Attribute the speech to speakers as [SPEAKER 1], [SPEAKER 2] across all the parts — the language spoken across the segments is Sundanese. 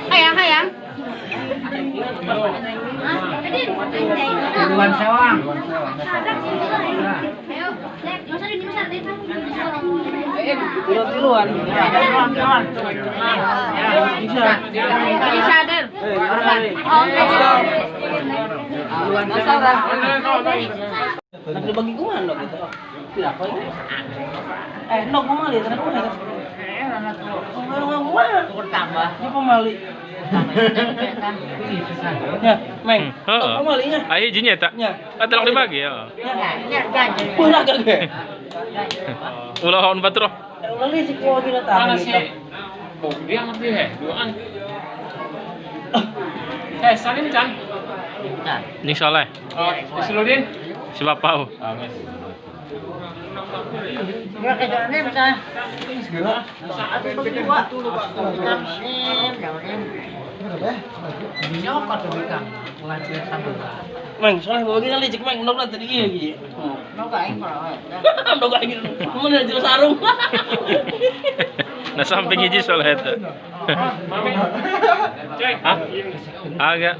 [SPEAKER 1] Hayang hayang.
[SPEAKER 2] Tiluan sewang. Tiluan. Bisa.
[SPEAKER 1] Bisa der.
[SPEAKER 2] Tiluan sewang. Nanti bagi kumaha ndog gitu. Tidak apa itu. Ndog kumaha lihat kumaha. Oh,
[SPEAKER 3] tambah.
[SPEAKER 2] Ini pemali. Ya, Meng.
[SPEAKER 4] Heeh.
[SPEAKER 2] Pemalinya.
[SPEAKER 4] Ah, hijinya eta.
[SPEAKER 2] Ya.
[SPEAKER 4] Ah, telok dibagi ya.
[SPEAKER 2] Ulah gak.
[SPEAKER 4] Ulah haun batur.
[SPEAKER 2] Ulah licik mau kita tahu.
[SPEAKER 5] Mana sih? Dia ngerti he, duaan. Eh, salim can.
[SPEAKER 4] Ning soleh.
[SPEAKER 5] Oh, Isludin.
[SPEAKER 4] Si bapak.
[SPEAKER 5] Ah, geus.
[SPEAKER 3] Ya kejarannya bisa.
[SPEAKER 2] Meng, soleh bawa kita licik Meng, ndog tadi ieu iki.
[SPEAKER 3] Ndog aing mah.
[SPEAKER 2] Ndog aing. Mun jero sarung.
[SPEAKER 4] Nah sampai hiji soleh eta.
[SPEAKER 5] Mami. Cek.
[SPEAKER 4] Hah? Agak.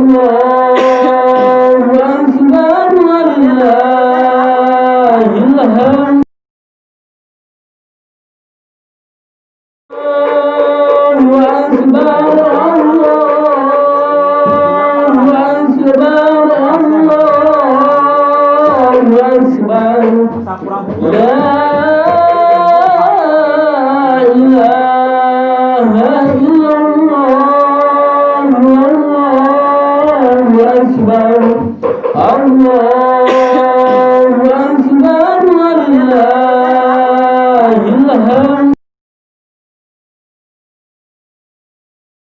[SPEAKER 6] الله أكبر ولله الحمد. الله أكبر الله أكبر الله أكبر لا إله إلا الله، الله أكبر، الله.